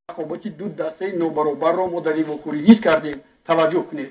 Рақобати ду дастаи нобаробарро мо дар ин вохӯрӣ ҳис кардем. Таваҷҷӯҳ кунед.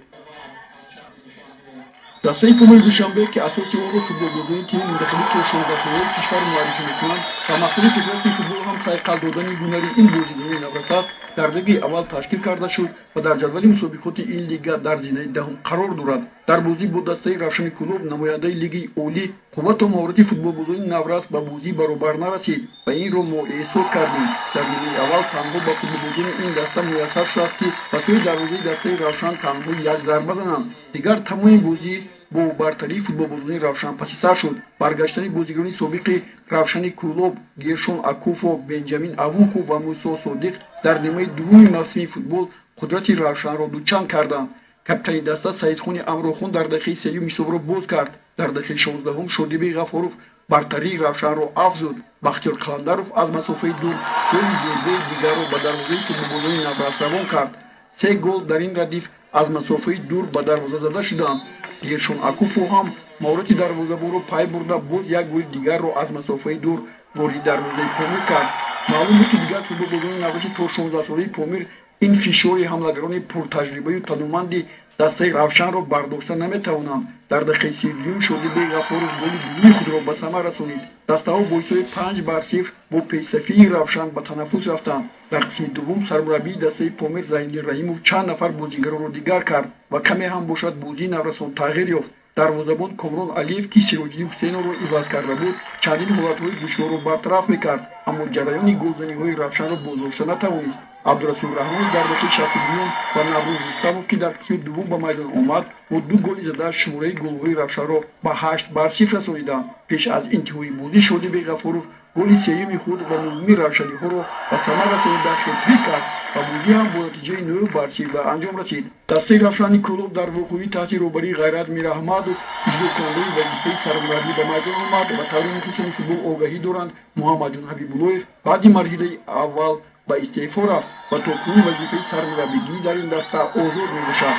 Дастаи Помири Душанбе, ки асоси онро футболбозони тими мунтахаби то 16-солаи кишвар муаррифӣ мекунанд ва мақсади Федератсияи футбол ҳам сайқал додани ҳунари ин бозигарони наврас аст, дар лигаи аввал ташкил карда шуд ва дар ҷадвали мусобиқоти ин лига дар зинаи даҳум қарор дорад. Дар бозӣ бо дастаи Равшани Кӯлоб, намояндаи лигаи олӣ, қуввату маҳорати футболбозони наврас ба бозӣ баробар нарасид ва инро мо эҳсос кардем. Дар нимаи аввал танҳо ба футболбозони ин даста муяссар шудааст, ки ба сӯи дарвозаи дастаи Равшан танҳо як зарба зананд. Дигар тамоми бозӣ бо бартарии футболбозони Равшан паси сар шуд. Баргаштани бозигарони собиқи Равшани Кӯлоб, Гершон Акуфо, Бенҷамин Авуку ва Мусо Содиқ дар нимаи дуввуми мавсими футбол қудрати Равшанро дучанд карданд. Капитани даста Саидхони Амрохон дар дақиқаи сеюм ҳисобро боз кард. Дар дақиқаи 16-ҳум Шодибек Ғафуров бартарии Равшанро афзуд. Бахтиёр Қаландаров аз масофаи дур голи зебои дигарро ба дарвозаи футболбозони наврас равон кард. Се гол дар ин радиф аз масофаи дур ба дарвоза зада шуданд. Гершон Акуфо ҳам маҳорати дарвозабонро пай бурда, боз як голи дигарро аз масофаи дур вориди дарвозаи Помир кард. Маълум буд, ки дигар футболбозони навраси то 16-солаи Помир ин фишори ҳамлагарони пуртаҷрибаю тануманди дастаи Равшанро бардошта наметавонанд. Дар дақиқаи 32-юм Шодибек Ғафуров голи дуввуми худро ба самар расонид. Дастаҳо бо ҳисоби 5-0 бо пешсафии Равшан ба танаффус рафтанд. Дар қисми дуввум сармураббии дастаи Помир Зайниддин Раҳимов чанд нафар бозигаронро дигар кард ва каме ҳам бошад бозии наврасон тағйир ёфт. Дарвозабон Комрон Алиев, ки Сироҷиддин Ҳусейновро иваз карда буд, чандин ҳолатҳои душворро бартараф мекард, аммо ҷараёни голзаниҳои Равшанро боздошта натавонист. Абдурасул Раҳмонов дар дақиқаи 62-юм ва Наврӯз Рустамов, ки дар қисми дуввум ба майдон омад, бо ду голи зада шумораи голҳои Равшанро ба 8-0 расониданд. Пеш аз интиҳои бозӣ Шодибек Ғафуров голи сеюми худ ва нуҳуми равшаниҳоро ба самар расонида хет-трик кард ва бозӣ ҳам бо натиҷаи 9-0 ба анҷом расид. Дастаи Равшани Кӯлоб дар вохӯрӣ таҳти роҳбарии Ғайрат Мираҳмадов, иҷрокунандаи вазифаи сармураббӣ, ба майдон омад ва таври мухлисони футбол огаҳӣ доранд, Муҳаммадҷон Ҳабибуллоев баъди марҳилаи аввал ба истеъфо рафт ва то кунун вазифаи сармураббигӣ дар ин даста озод мебошад.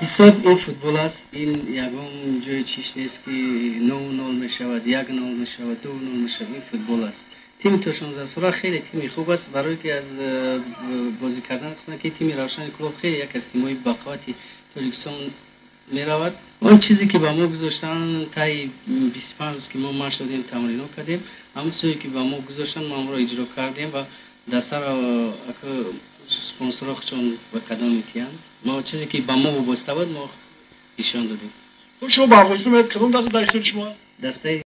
Ҳисоб ин футбол аст, ин ягон ҷои чиш нест, ки 9-0 мешавад, 1-0 мешавад, 2-0 мешавад. Ин футбол аст. Тими то 16 сола хеле тими хуб аст, барое ки аз бозӣ кардан, ки тими Равшани Кӯлоб хеле як аз тимҳои бақуввати Тоҷикистон меравад. Он чизе ки ба мо гузоштанд, таи 25 рӯз ки мо машқ додем, тамринҳо кардем, ҳамон чизое ки ба мо гузоштанд, мо онро иҷро кардем ва дастаро спонсорҳо чун ба кадом метиҳанд, мо чизе ки ба мо вобаста буд, мо нишон додем. Шумо ба Афғонистон кадом даста дар иштироки шумо? Дастаи